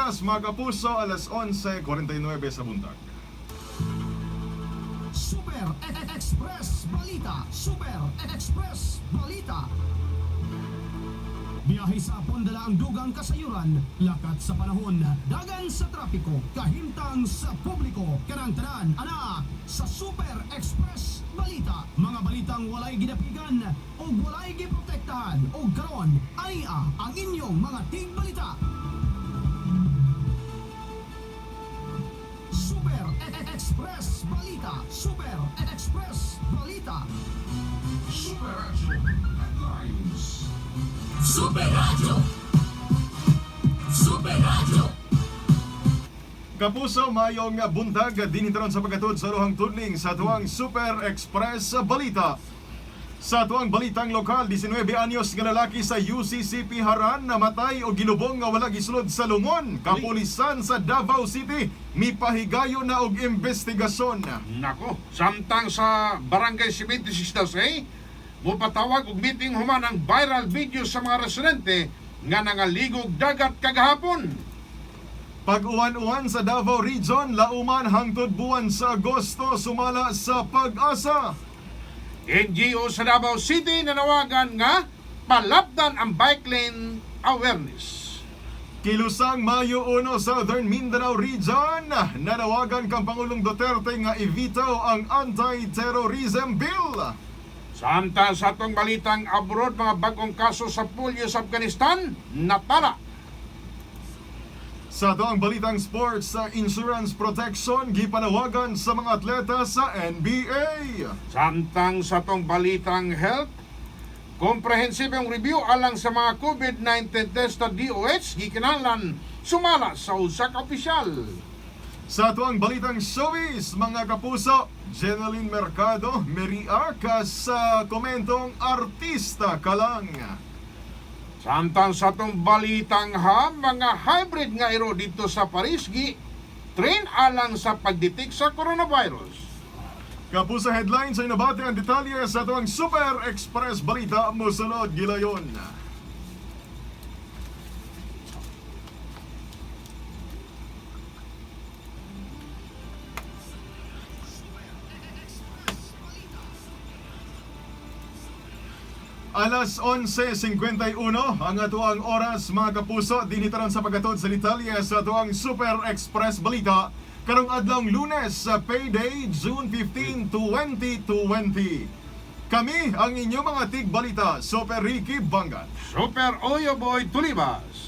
oras, mga kapuso, alas 11:49 sa buntag. Super Express Balita. Super Express Balita. Biyahe sa Pondala ang dugang kasayuran, lakat sa panahon, dagan sa trapiko, kahimtang sa publiko, kanang tanan, ana, sa Super Express Balita. Mga balitang walay gidapigan o walay giprotektahan o karon ay ang inyong mga tigbalita. Super Express Balita. Super Express Balita. Super Radyo Headlines. Super Radyo! Super Radyo! Kapuso, mayong buntag, dinitaron sa pagkatod sa luhang tudling sa tuwang Super Express Balita. Sa tuwang balitang lokal, 19 anyos nga lalaki sa UCCP Haran namatay o gilubong nga wala gisulod sa lungon. Kapulisan sa Davao City mipahigayon na og investigasyon. Nako, samtang sa Barangay 76 A, mupatawag og meeting human ang viral video sa mga residente nga nangaligog dagat kagahapon. Pag-uwan-uwan sa Davao Region, lauman hangtod buwan sa Agosto sumala sa Pag-asa. NGO sa Davao City nanawagan nga palapdan ang bike lane awareness. Kilusang Mayo 1, Southern Mindanao Region, nanawagan kang Pangulong Duterte nga i-veto ang anti-terrorism bill. Samtang sa atong balitang abroad, mga bagong kaso sa polio sa Afghanistan, natala. Sa atoang balitang sports sa insurance protection, gipanawagan sa mga atleta sa NBA. Samtang sa atong balitang health, comprehensive ang review alang sa mga COVID-19 test sa DOH gikinahanglan sumala sa usa ka opisyal. Sa atoang balitang showbiz, mga kapuso, Jeneline Mercado, meriaka sa komentong artista ka lang. Samtang sa atong balitang ha, mga hybrid nga iro dito sa Paris gi train alang sa pagdetek sa coronavirus. Kapuso headlines ay nabati ang detalye sa atoang Super Express Balita musunod gilayon. Alas 11:51 ang atoang oras, mga kapuso, dinitaran sa paghatod sa detalye sa atoang Super Express Balita karong adlawng Lunes sa payday June 15, 2020. Kami ang inyong mga tigbalita, Super Ricky Bangat. Super Oyo Boy Tulibas.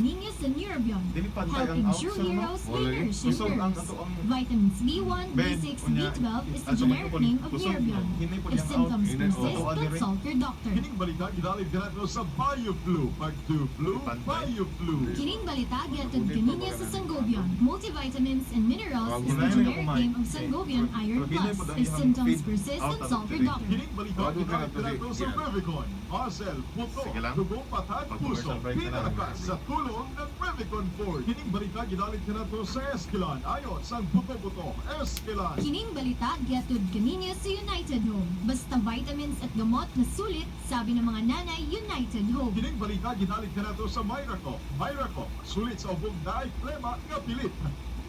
Ninyo sa Neurobion, Dili pantay ang helping out, true sir, no? heroes by Wala eh. nourishing Kusog ang nerves. ato ang Vitamins B1, bed, B6, unya, B12 is the ato generic man po, name of kusog, Neurobion. hinay po If niyang out. symptoms Hinay, persist, oo. Ato, adire. consult your doctor. Kining balita gidalit kanato sa BioFlu. Pag flu, Pantay. BioFlu. Kining balita giatod kaninyo sa Sangobion. Multivitamins and minerals is the Hinay na generic kumay. name of Sangobion Iron Pero hinay Plus. po dahil If ang symptoms feed persist, out ang consult your diri. doctor. Kining balita Bago ka na gidalit tuloy. kanato sa Yeah. Revicon. Marcel, Puto, Sige lang. Dugo, Patag, Pag-commercial Puso. break na lang. Pinalakas sa tulong ng Revicon 4. Kining balita gidalit kanato sa Esquilan. Ayon sa Buto-Buto, Esquilan. Kining balita giatod kaninyo sa United Home. Basta vitamins at gamot na sulit, sabi ng mga nanay, United Home. Kining balita gidalit kanato sa Myraco. Myraco, sulit sa ubong naay plema nga pilit.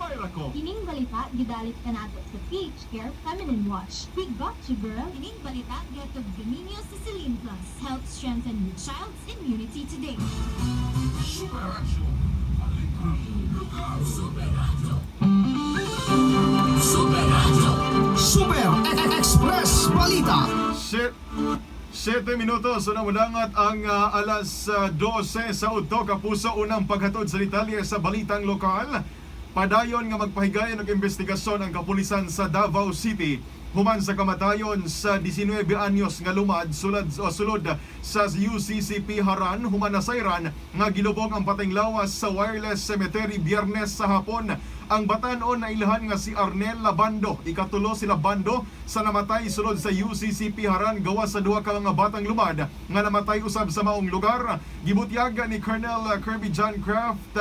Myraco. Kining balita gidalit kanato sa PH Care Feminine Wash. We got you, girl. Kining balita giatod kaninyo sa Celine Plus. Help strengthen your child's immunity today. Super Radyo, Balitang Lokal. Super Radyo! Super Radyo! Super Express Balita. 7 minutos na mulangat ang alas 12 sa udto, kapuso, unang paghatod sa detalye sa balitang lokal. Padayon nga magpahigayon og investigasyon ang kapulisan sa Davao City human sa kamatayon sa 19 anyos nga lumad sulod o sulod sa UCCP Haran human nasayran nga gilubong ang pateng lawas sa Wireless Cemetery Biyernes sa hapon. Ang batan-on na ilhan nga si Arnel Labando, ikatulo si Labando sa namatay sulod sa UCCP Haran gawas sa duha ka mga batang lumad nga namatay usab sa maong lugar. Gibutyag ni Colonel Kirby John Craft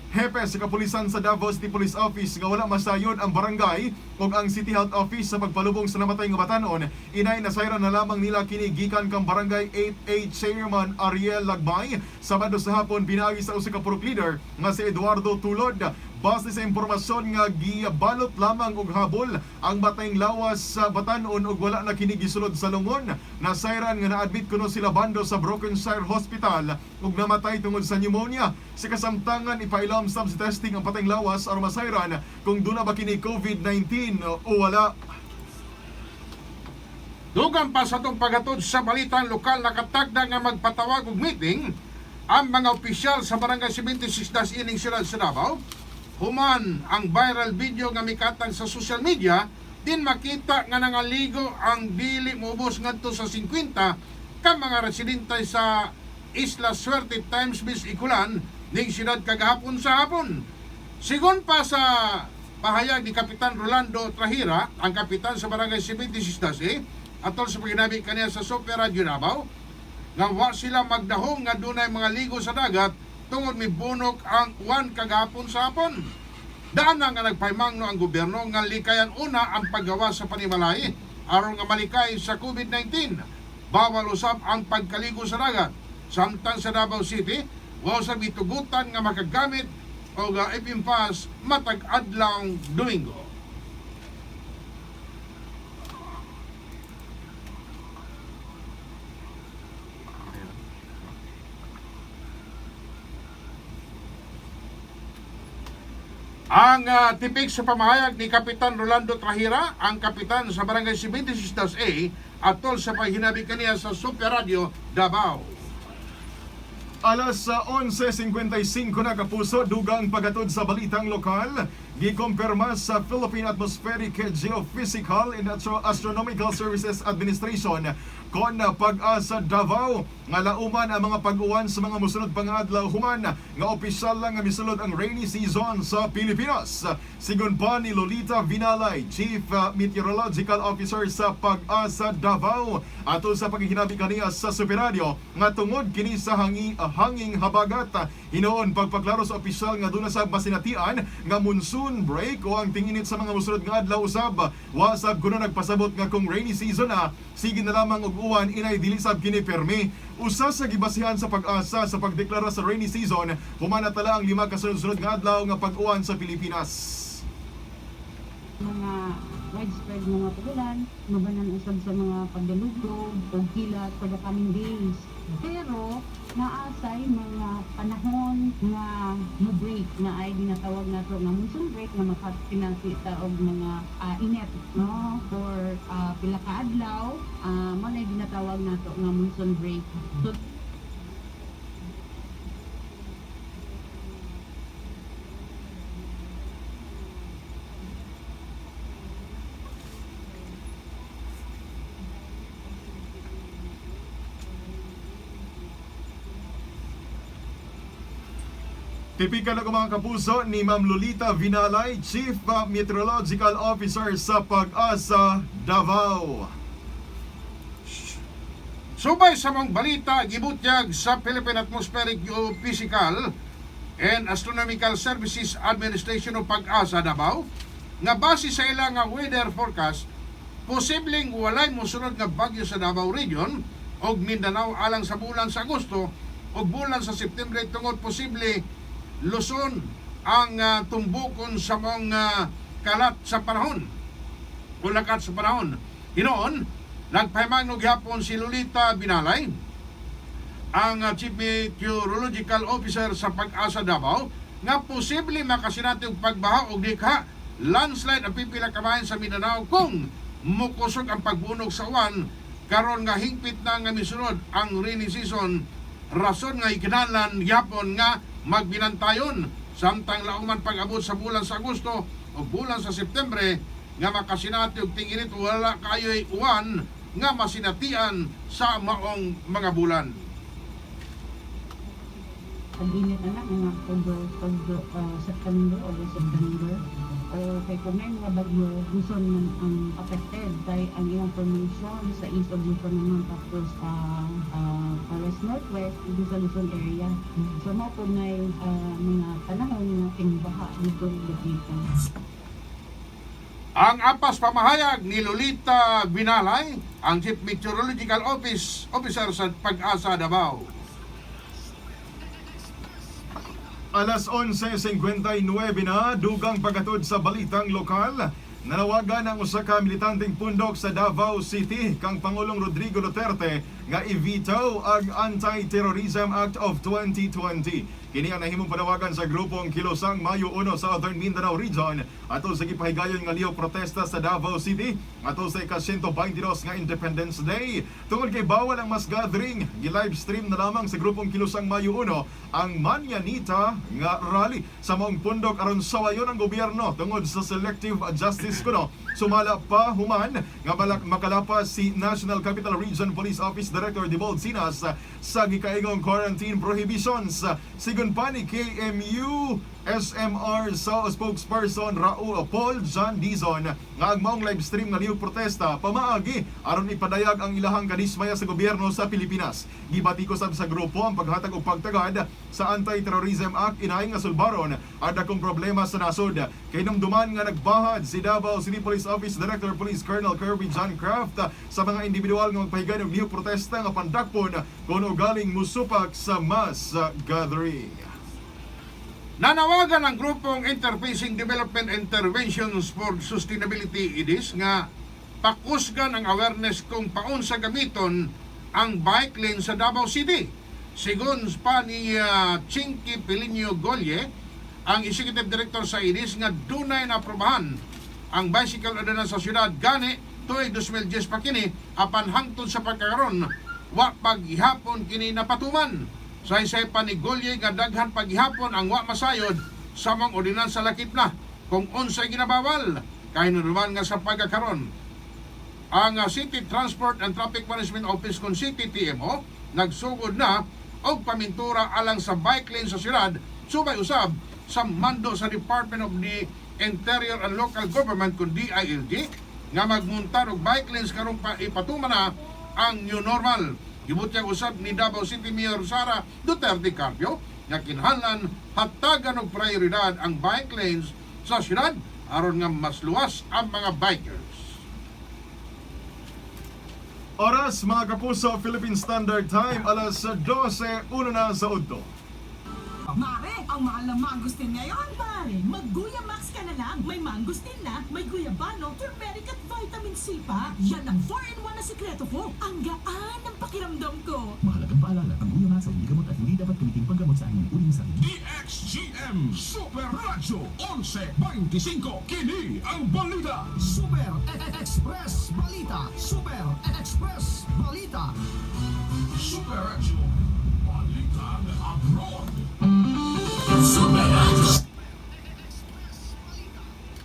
Hepe sa kapulisan sa Davao City Police Office nga wala masayod ang barangay ug ang City Health Office sa pagpalubong sa namatay nga batanon. Inay nasayran na lamang nila kini gikan kang Barangay 8A Chairman Ariel Lagmay Sabado sa hapon pinaagi sa usa ka purok leader nga si Eduardo Tulod. Base sa impormasyon nga gibalot lamang og habol ang batayng lawas sa batanon ug wala na kini gisulod sa lungon. Nasayran nga naadmit kuno sila bando sa Brokenshire Hospital ug namatay tungod sa pneumonia. Sa kasamtangan ipailom sab sa testing ang patayng lawas aron masayran kung duna ba kini COVID-19 o wala. Dugang pa sa itong paghatod sa balitang lokal, nakatagda nga magpatawag og meeting ang mga opisyal sa Barangay 76 das ining siyudad sa Davao. Human ang viral video nga mikatang sa social media, din makita nga nangaligo ang dili moubos ngadto sa 50 ka mga residente sa Isla Suerte Times Beach Ikulan ning siyudad kagahapon sa hapon. Sigon pa sa pahayag ni Kapitan Rolando Trahira, ang kapitan sa Barangay 76 Dasi, atol sa paginabi kaniya sa Super Radio Davao, nga wa sila magdahom nga dunay mga ligo sa dagat tungod mibunok ang uwan kagahapon sa hapon. Daan na nga nagpaymangno ang gobyerno nga likayan una ang paggawa sa panimalay aron nga malikay sa COVID-19. Bawal usab ang pagkaligo sa dagat. Samtang sa Davao City, wa usab gitugutan nga makagamit og FM Pass matag adlaw Domingo. Ang tipik sa pamahayag ni Kapitan Rolando Trahira, ang kapitan sa Barangay 76-A, atol sa paghinabi kaniya sa Super Radio Davao. Alas sa 11:55 na, kapuso, dugang paghatod sa balitang lokal, gikompirma sa Philippine Atmospheric Geophysical and Astronomical Services Administration kon Pag-asa Davao nga lauman ang mga pag-uwan sa mga musunod pang adlaw human nga opisyal lang nga misulod ang rainy season sa Pilipinas. Sigon pa ni Lolita Vinalay, Chief Meteorological Officer sa Pag-asa Davao, atol sa paghihinabi kaniya sa Super Radio nga tungod kini sa hanging habagat. Hinuon pagpaklaro sa opisyal nga duna sa masinatian nga monsoon break o ang tinginit sa mga musunod nga adlaw usab. Wa sab kuno nagpasabot nga kung rainy season na sige na lamang og uwan, inay dili sab kini permi. Usa sa gibasihan sa Pag-asa sa pagdeklara sa rainy season human natala ang 5 kasunod-sunod nga adlaw nga pag-uwan sa Pilipinas. Mga widespread mga pagulan, mabanan usab sa mga pagdalugdog o kilat for the coming days. Pero naasay mga panahon nga mo break na ay ginatawag nato nga monsoon break nga makatinasita og mga init, no, for pila ka adlaw, mao na ginatawag nato nga monsoon break. So Tipikal ako, mga kapuso, ni Ma'am Lolita Vinalay, Chief Meteorological Officer sa Pag-asa Davao. Subay sa mga balita, gibutyag sa Philippine Atmospheric Geophysical and Astronomical Services Administration o Pag-asa Davao nga base sa ilang nga weather forecast, posibleng walay mosunod nga bagyo sa Davao Region og Mindanao alang sa bulan sa Agosto o bulan sa September tungod posible Luzon ang tumbukon sa mga kalat sa panahon o lakat sa panahon. Hinoon, nagpahimangno gihapon si Lolita Binalay, ang Chief Meteorological Officer sa Pag-asa Davao, nga posible makasinati og pagbaha og dikha landslide ang pipila ka bahin sa Mindanao kung mukusog ang pagbunog sa uwan karon nga hingpit na nga misunod ang rainy season, rason nga ikinahanglan gyapon nga magbinantayon samtang lauman pag-abot sa bulan sa Agosto o bulan sa Septembre nga makasinati og ting-init, wala kayo'y uwan nga masinatian sa maong mga bulan. Pag-init na mga October, pag September, August, September. O kay kung may mga bagyo, Luzon man ang affected kay ang iyang formation sa east of Luzon naman, tapos west is northwest ug sa Luzon area. So mao po may mga panahon nga tingbaha dito dito. Ang apas pamahayag ni Lolita Binalay, ang Chief Meteorological Officer sa Pag-asa Davao. Alas 11:59 na, dugang paghatod sa balitang lokal. Nanawagan ang usa ka militanteng pundok sa Davao City kang Pangulong Rodrigo Duterte nga i-veto ang Anti-Terrorism Act of 2020. Kini ang nahimong panawagan sa grupong Kilosang Mayo 1 Southern Mindanao Region atol sa gipahigayon nga lihok protesta sa Davao City atol sa ika-122 nga Independence Day. Tungod kay bawal ang mass gathering, gi-live stream na lamang sa grupong Kilosang Mayo 1 ang Manyanita nga rally sa maong pundok aron sawayon ang gobyerno tungod sa selective justice kuno. Sumala pa human nga balak makalapas si National Capital Region Police Office Director Debold Sinas sa gikaingong quarantine prohibitions. Sigon pa ni KMU SMR sa spokesperson Raul Paul John Dizon nga ang maong live stream nga lihok protesta pamaagi aron ipadayag ang ilahang kadismaya sa gobyerno sa Pilipinas. Gibati ko sab sa grupo ang paghatag og pagtagad sa Anti-Terrorism Act inaay nga sulbaron ang dakong problema sa nasod. Kahinumduman nga nagbahad si Davao City Police Office Director Police Colonel Kirby John Craft sa mga individual nga magpahigayon og lihok protesta nga pandakpon kon galing musupak sa mass gathering. Nanawagan ang grupong Interfacing Development Interventions for Sustainability IDIS nga pakusgan ang awareness kung paunsa gamiton ang bike lane sa Davao City. Sigon pa ni Chinky Pilinio Golye, ang Executive Director sa IDIS nga dunay naprobahan ang bicycle ordinance sa syudad gani tuig 2010 pa kini apan hangtod sa pagkakaron wa paghihapon kini napatuman. Saysay pa ni Golye nga daghan paghihapon ang wa masayod sa mga ordinansa lakip na kung unsay ginabawal kahinuman nga sa pagkakaron. Ang City Transport and Traffic Management Office kon City TMO nagsugod na og pamintura alang sa bike lane sa syudad subay usab sa mando sa Department of the Interior and Local Government kun DILG nga magmuntar og bike lanes karong pa ipatuman na ang new normal. Gibutyag usab ni Davao City Mayor Sara Duterte Carpio nga kinahanglan hatagan og prioridad ang bike lanes sa syudad aron nga mas luwas ang mga bikers. Oras mga kapuso, Philippine Standard Time, alas 12:01 na sa udto. Mare, ang mahal ng mangosteen ngayon. Mare, mag-Guya Max ka na lang. May mangosteen na, may guyabano, turmeric at vitamin C pa. Yan ang 4-in-1 na sikreto ko. Ang gaan ng pakiramdam ko. Mahalagang paalala, ang Guya Max ay hindi gamot at hindi dapat gamitin panggamot sa anumang uri ng sakit. DXGM Super Radyo 1125. Kini ang balita. Super Express Balita. Super Express Balita. Super Radyo. Balita abroad. Super Radyo!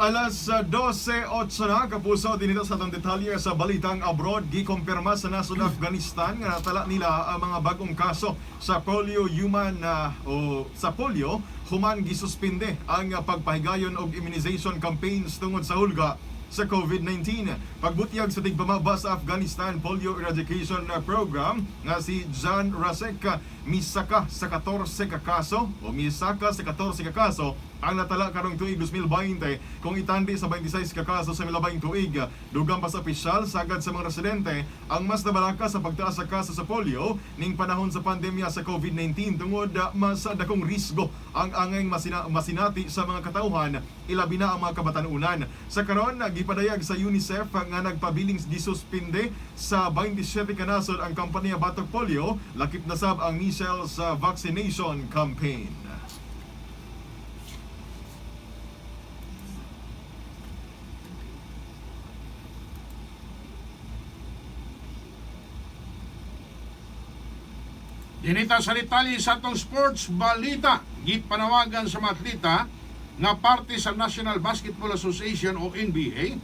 Alas 12:08 na, kapuso, dinito sa atong detalye sa balitang abroad, gikumpirma sa nasod Afghanistan nga natala nila ang mga bagong kaso sa polio human o sa polio human gisuspinde ang pagpahigayon og immunization campaigns tungod sa hulga sa COVID-19. Pagbutyag sa tigpamaba sa Afghanistan Polio Eradication Program nga si John Rasek, misaka sa 14 ka kaso o misaka sa 14 ka kaso ang natala karong tuig 2020 kung itandi sa 26 ka kaso sa milabang tuig. Dugang pa sa opisyal sagad sa mga residente ang mas nabalaka sa pagtaas sa kaso sa polio ning panahon sa pandemya sa COVID-19 tungod mas dakong risgo ang angay masinati sa mga katawhan, ilabi na ang mga kabatanunan. Sa karon gipadayag sa UNICEF nga nagpabiling gisuspinde sa 27 ka nasod ang kampanya Batok Polio, lakip na sab ang measles vaccination campaign. Dinita sa detalye sa atong sports balita, gipanawagan sa mga atleta nga parte sa National Basketball Association o NBA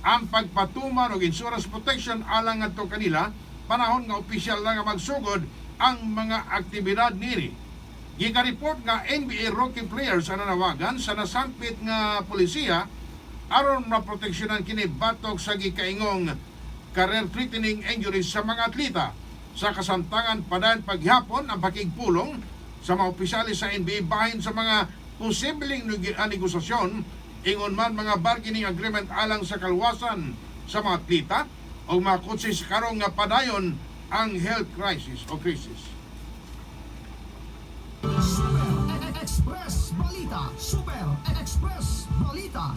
ang pagpatuman og insurance protection alang ngadto kanila panahon nga opisyal na nga magsugod ang mga aktibidad nini. Giga-report nga NBA rookie players ang nanawagan sa nasampit nga polisiya aron maproteksyonan kini batok sa gikaingong career-threatening injuries sa mga atleta. Sa kasamtangan padayon paghapon ang pakigpulong sa mga opisyales sa NBA bahin sa mga posibleng negosasyon ingon man mga bargaining agreement alang sa kalwasan sa mga atleta o mga kotse sa karong nga padayon ang health crisis o crisis. Super Express Balita. Super Express Balita.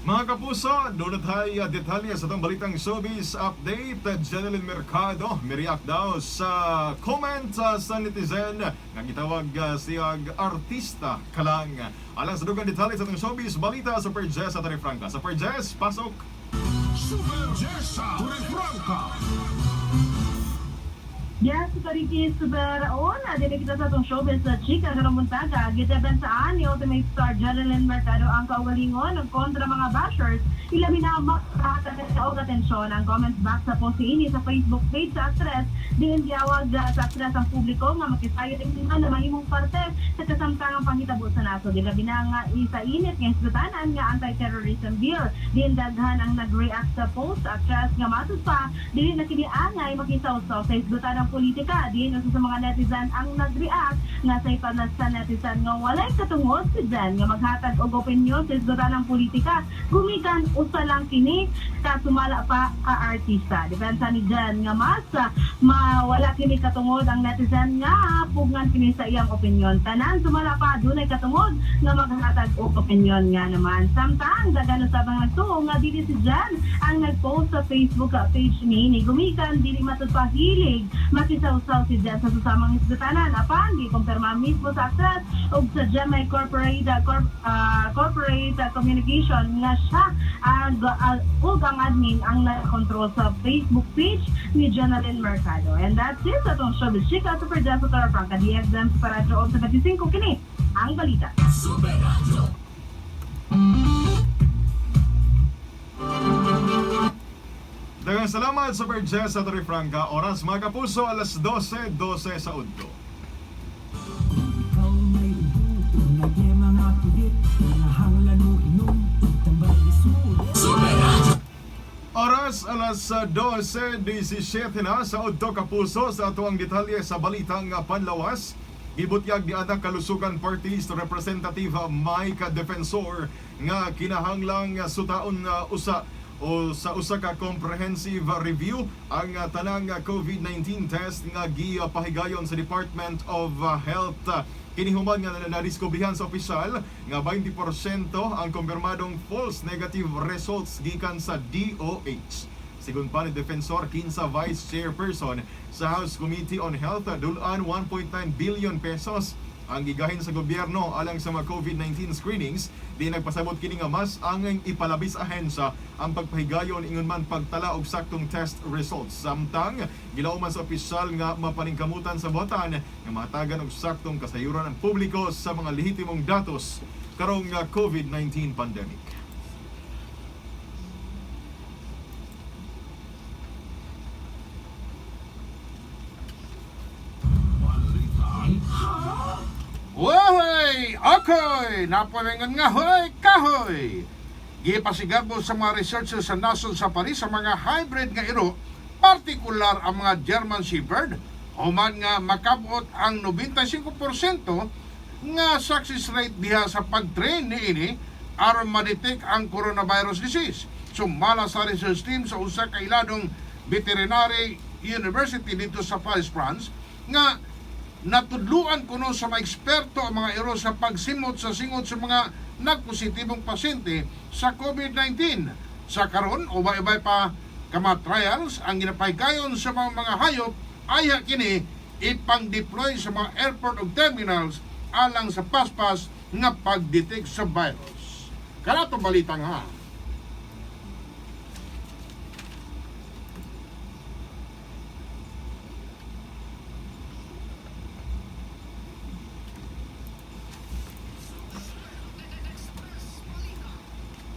Mga kapuso, doon na tayo detalye sa itong balitang showbiz update. Jeneline Mercado, miriak daw sa comment sa netizen nga gitawag siyag artista kalang. Alang sa dugang detalye sa itong showbiz balita, Super Jess at Franca. Super Jess, pasok! Super Jessa Torrefranca. Yes, Kariki Super Una, dili kita sa atong showbiz sa chika karong buntaga. Gitaban saan ni Ultimate Star Jeneline Mercado ang kaugalingon ug kontra mga bashers. Ilabi na makakatagal og atensyon ang comments back sa post niini sa Facebook page sa actress. Diin giyawag sa actress ang publiko nga makisayo man na mahimong parte sa kasamtangang panghitabo sa nasod. Ilabi na nga isa init nga hisgutanan nga anti-terrorism bill. Diin daghan ang nag-react sa post sa actress nga matud pa dili na kini angay makisawsaw sa hisgutan ng politika. Diin usa sa mga netizen ang nag-react nga sa ipanas sa netizen nga walay katungod si Jen nga maghatag og opinyon sa hisgutan ng politika. Gumikan usa lang kini kasumala pa ka artista. Depensa ni Jen nga mas mawala kini katungod ang netizen nga pugngan kini sa iyang opinyon. Tanan sumala pa dunay katungod nga maghatag og opinyon nga naman. Samtang daghan usab ang nagtuo nga dili si Jen ang nag-post sa Facebook page ni gumikan dili matud pahilig makisawsaw si Jen sa susamang hisgutanan apan gikumpirma mismo sa actress ug sa GMA Corporate Communication nga siya ang ug ang admin ang nag-control sa Facebook page ni Jeneline Mercado. And that's it sa atong showbiz chika. Super Jess Torrefranca, DXM Super Radyo 75, kini ang balita. Super Radyo. Daghang salamat, Super Jess at Franca. Oras mga kapuso, alas 12:12 sa udto. Ikaw may ubo, unag mga kulit, nahanglan mo inom, tambay smooth. Oras alas 12:17 na sa udto, kapuso, sa ato ang detalye sa balitang panlawas. Gibutyag ni Anak Kalusugan Party List Representative Mike Defensor nga kinahanglang sutaon usa o sa usa ka comprehensive review ang tanang COVID-19 test nga gipahigayon sa Department of Health. Kini human nga nadiskubrihan sa opisyal nga 20% ang kumpirmadong false negative results gikan sa DOH. Sigun pa ni Defensor, kinsa Vice Chairperson sa House Committee on Health, dulaan 1.9 billion pesos ang gigahin sa gobyerno alang sa mga COVID-19 screenings. Di nagpasabot kini nga mas angay ipalabis ahensya ang pagpahigayon ingon man pagtala og saktong test results. Samtang gilauman sa opisyal nga mapaningkamutan sa botan nga mahatagan og saktong kasayuran ang publiko sa mga lehitimong datos karong COVID-19 pandemic. Wohoy! Okoy! Napalingan nga hoy! Kahoy! Gipasigabo sa mga researchers sa nasod sa Paris sa mga hybrid nga iro, partikular ang mga German Shepherd, human nga makabot ang 95% nga success rate diha sa pag-train niini aron ma-detect ang coronavirus disease. Sumala sa research team sa usa ka iladong veterinary university dito sa Paris, France, nga natudluan kuno sa mga eksperto ang mga iro sa pagsimot sa singot sa mga nagpositibong pasyente sa COVID-19. Sa karon, ubay-ubay pa kama trials ang ginapahigayon sa mga hayop ay kini ipang-deploy sa mga airport ug terminals alang sa paspas nga pag-detect sa virus. Kanatong balita nga.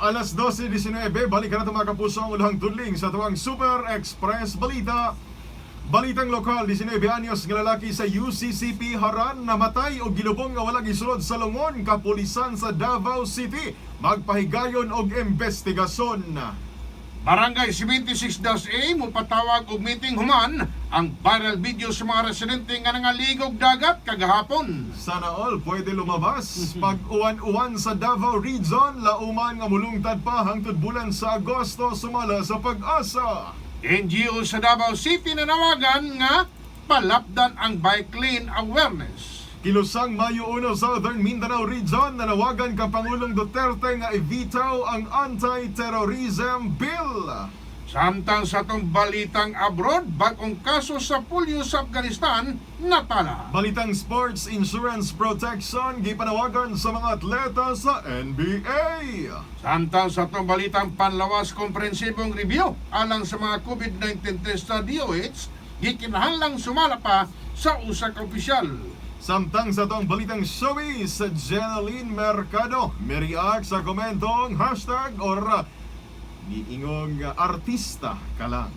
Alas 12:19, balik na ito mga kapuso ang ulahang tudling sa tuwang Super Express Balita. Balitang lokal, 19 anyos nga lalaki sa UCCP Haran namatay og gilubong nga wala gisulod sa lungon. Kapulisan sa Davao City magpahigayon og investigasyon. Barangay 76-A mopatawag og meeting human ang viral video sa mga residente nga nangaligog dagat kagahapon. Sana all pwede lumabas. Pag uwan-uwan sa Davao Region, lauman nga mulungtad pa hangtod bulan sa Agosto, sumala sa PAGASA. NGO sa Davao City nanawagan nga palapdan ang bike lane awareness. Kilusang Mayo 1, Southern Mindanao Region, nanawagan ka Pangulong Duterte nga i-veto ang anti-terrorism bill. Samtang sa atong balitang abroad, bagong kaso sa polio sa Afghanistan natala. Balitang sports, insurance protection gipanawagan sa mga atleta sa NBA. Samtang sa atong balitang panlawas, komprehensibong review alang sa mga COVID-19 test sa DOH, gikinahanglang sumala pa sa usa ka opisyal. Samtang sa atong balitang showbiz, sa Jeneline Mercado, miriak sa komentong hashtag or giingong artista ka lang.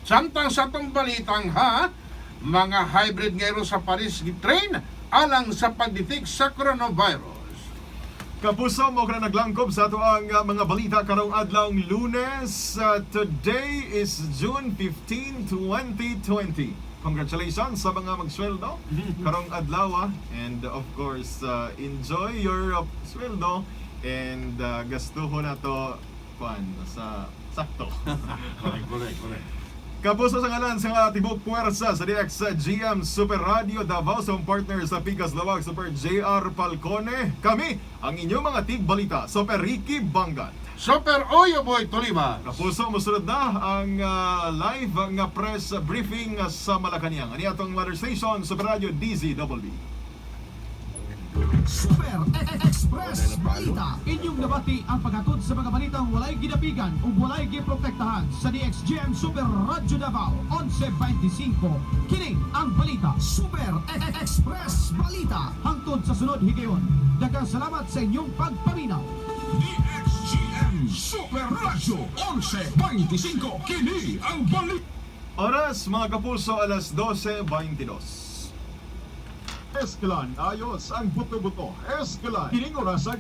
Samtang sa atong balitang ha, mga hybrid ngayon sa Paris train alang sa pagdetect sa coronavirus. Kapuso mo ka na naglangkob sa ato ang mga balita karong adlawng Lunes. Today is June 15, 2020. Congratulations sa mga magsweldo karong adlaw ah. And of course, enjoy your sweldo and gastuho na to kwan sa sakto. Correct, correct, correct. Kapuso, sa ngalan sa tibok puwersa sa DX GM Super Radio Davao, sa partner sa Pikas Lawag, Super JR Falcone. Kami ang inyong mga tigbalita, Super Ricky Bangat. Super Oyo Boy Tolima. Kapuso, musunod na ang live nga press briefing sa Malacanang. Ani atong mother station, Super Radio DZBB. Super Express Balita. Inyong nabati ang paghatod sa mga balitang walay ginapigan ug walay giprotektahan sa DXGM Super Radyo Davao 11:25. Kini ang balita, Super Express Balita. Hangtod sa sunod higayon. Daghang salamat sa inyong pagpaminaw. DXGM Super Radio 11:25. Kini ang balita. Oras mga kapuso, alas 12:22. Eskelan, ayos ang buto-buto. Eskelan, kining orasa.